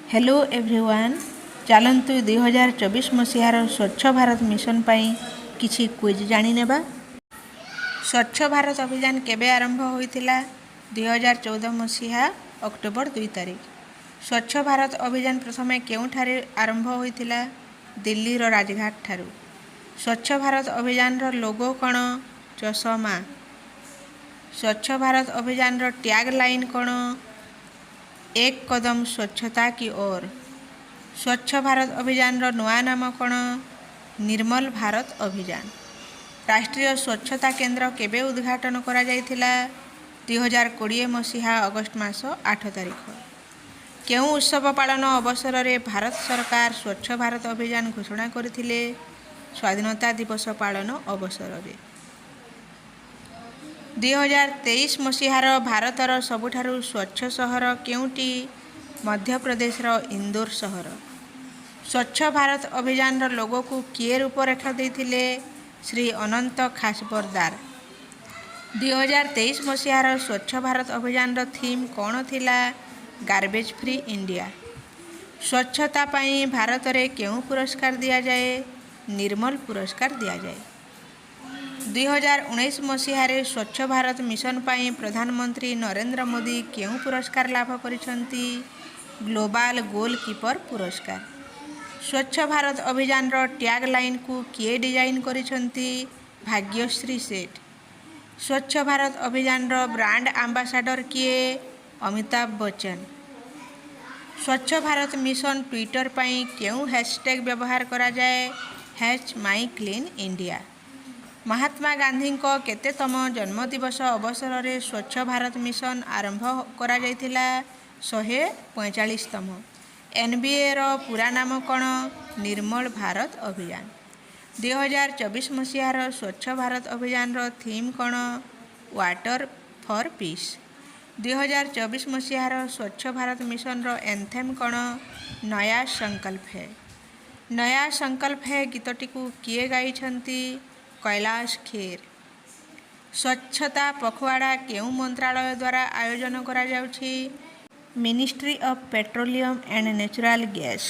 Hello everyone, ଚାଲନ୍ତୁ 2024 ମସିହାର ସ୍ୱଚ୍ଛ ଭାରତ ମିଶନ ପାଇଁ କିଛି କୁଇଜ୍ ଜାଣିନେବା। ସ୍ୱଚ୍ଛ ଭାରତ ଅଭିଯାନ କେବେ ଆରମ୍ଭ ହୋଇଥିଲା? 2014 ମସିହା ଅକ୍ଟୋବର 2 ତାରିଖ। ସ୍ୱଚ୍ଛ ଭାରତ ଅଭିଯାନ ପ୍ରଥମେ କେଉଁଠାରେ ଆରମ୍ଭ ହୋଇଥିଲା? ଦିଲ୍ଲୀର ରାଜଘାଟ ଠାରୁ। ସ୍ୱଚ୍ଛ ଭାରତ ଅଭିଯାନର ଲୋଗୋ କ'ଣ? ଚଷମା। ସ୍ୱଚ୍ଛ ଭାରତ ଅଭିଯାନର ଟ୍ୟାଗ୍ ଲାଇନ୍ କ'ଣ? एक कदम स्वच्छता की ओर। ସ୍ୱଚ୍ଛ ଭାରତ ଅଭିଯାନର ନୂଆ ନାମ କ'ଣ? ନିର୍ମଲ ଭାରତ ଅଭିଯାନ। ରାଷ୍ଟ୍ରୀୟ ସ୍ୱଚ୍ଛତା କେନ୍ଦ୍ର କେବେ ଉଦ୍ଘାଟନ କରାଯାଇଥିଲା? 2020 ମସିହା ଅଗଷ୍ଟ ମାସ 8 ତାରିଖ। କେଉଁ ଉତ୍ସବ ପାଳନ ଅବସରରେ ଭାରତ ସରକାର ସ୍ୱଚ୍ଛ ଭାରତ ଅଭିଯାନ ଘୋଷଣା କରିଥିଲେ? ସ୍ୱାଧୀନତା ଦିବସ ପାଳନ ଅବସରରେ। 2023 ମସିହାର ଭାରତର ସବୁଠାରୁ ସ୍ୱଚ୍ଛ ସହର କେଉଁଟି? ମଧ୍ୟପ୍ରଦେଶର ଇନ୍ଦୋର ସହର। ସ୍ୱଚ୍ଛ ଭାରତ ଅଭିଯାନର ଲୋଗୋକୁ କିଏ ରୂପରେଖ ଦେଇଥିଲେ? ଶ୍ରୀ ଅନନ୍ତ ଖାସବରଦାର। 2023 ମସିହାର ସ୍ୱଚ୍ଛ ଭାରତ ଅଭିଯାନର ଥିମ୍ କ'ଣ ଥିଲା? Garbage free India. ସ୍ୱଚ୍ଛତା ପାଇଁ ଭାରତରେ କେଉଁ ପୁରସ୍କାର ଦିଆଯାଏ? ନିର୍ମଲ ପୁରସ୍କାର ଦିଆଯାଏ। 2019 ମସିହାରେ ସ୍ୱଚ୍ଛ ଭାରତ ମିଶନ ପାଇଁ ପ୍ରଧାନମନ୍ତ୍ରୀ ନରେନ୍ଦ୍ର ମୋଦି କେଉଁ ପୁରସ୍କାର ଲାଭ କରିଛନ୍ତି? ଗ୍ଲୋବାଲ ଗୋଲ୍ କିପର ପୁରସ୍କାର। ସ୍ୱଚ୍ଛ ଭାରତ ଅଭିଯାନର ଟ୍ୟାଗ୍ ଲାଇନ୍କୁ କିଏ ଡିଜାଇନ୍ କରିଛନ୍ତି? ଭାଗ୍ୟଶ୍ରୀ ସେଠ। ସ୍ୱଚ୍ଛ ଭାରତ ଅଭିଯାନର ବ୍ରାଣ୍ଡ ଆମ୍ବାସାଡର କିଏ? ଅମିତାଭ ବଚ୍ଚନ। ସ୍ୱଚ୍ଛ ଭାରତ ମିଶନ ଟ୍ୱିଟର ପାଇଁ କେଉଁ ହ୍ୟାଶଟ୍ୟାଗ୍ ବ୍ୟବହାର କରାଯାଏ? #MyCleanIndia। Mahatma ଗାନ୍ଧୀଙ୍କ କେତେତମ ଜନ୍ମଦିବସ ଅବସରରେ ସ୍ୱଚ୍ଛ ଭାରତ ମିଶନ ଆରମ୍ଭ କରାଯାଇଥିଲା? 145ତମ। ଏନ୍ବିଏର ପୂରା ନାମ କ'ଣ? ନିର୍ମଳ ଭାରତ ଅଭିଯାନ। 2024 ମସିହାର ସ୍ୱଚ୍ଛ ଭାରତ ଅଭିଯାନର ଥିମ୍ କ'ଣ? Water for piece. 2024 ମସିହାର ସ୍ୱଚ୍ଛ ଭାରତ ମିଶନର ଏନ୍ଥେମ୍ କ'ଣ? नया संकल्प है। नया संकल्प है ଗୀତଟିକୁ କିଏ ଗାଇଛନ୍ତି? କୈଳାସ ଖେର। ସ୍ୱଚ୍ଛତା ପଖୱାଡ଼ା କେଉଁ ମନ୍ତ୍ରାଳୟ ଦ୍ୱାରା ଆୟୋଜନ କରାଯାଉଛି? Ministry of Petroleum and Natural Gas।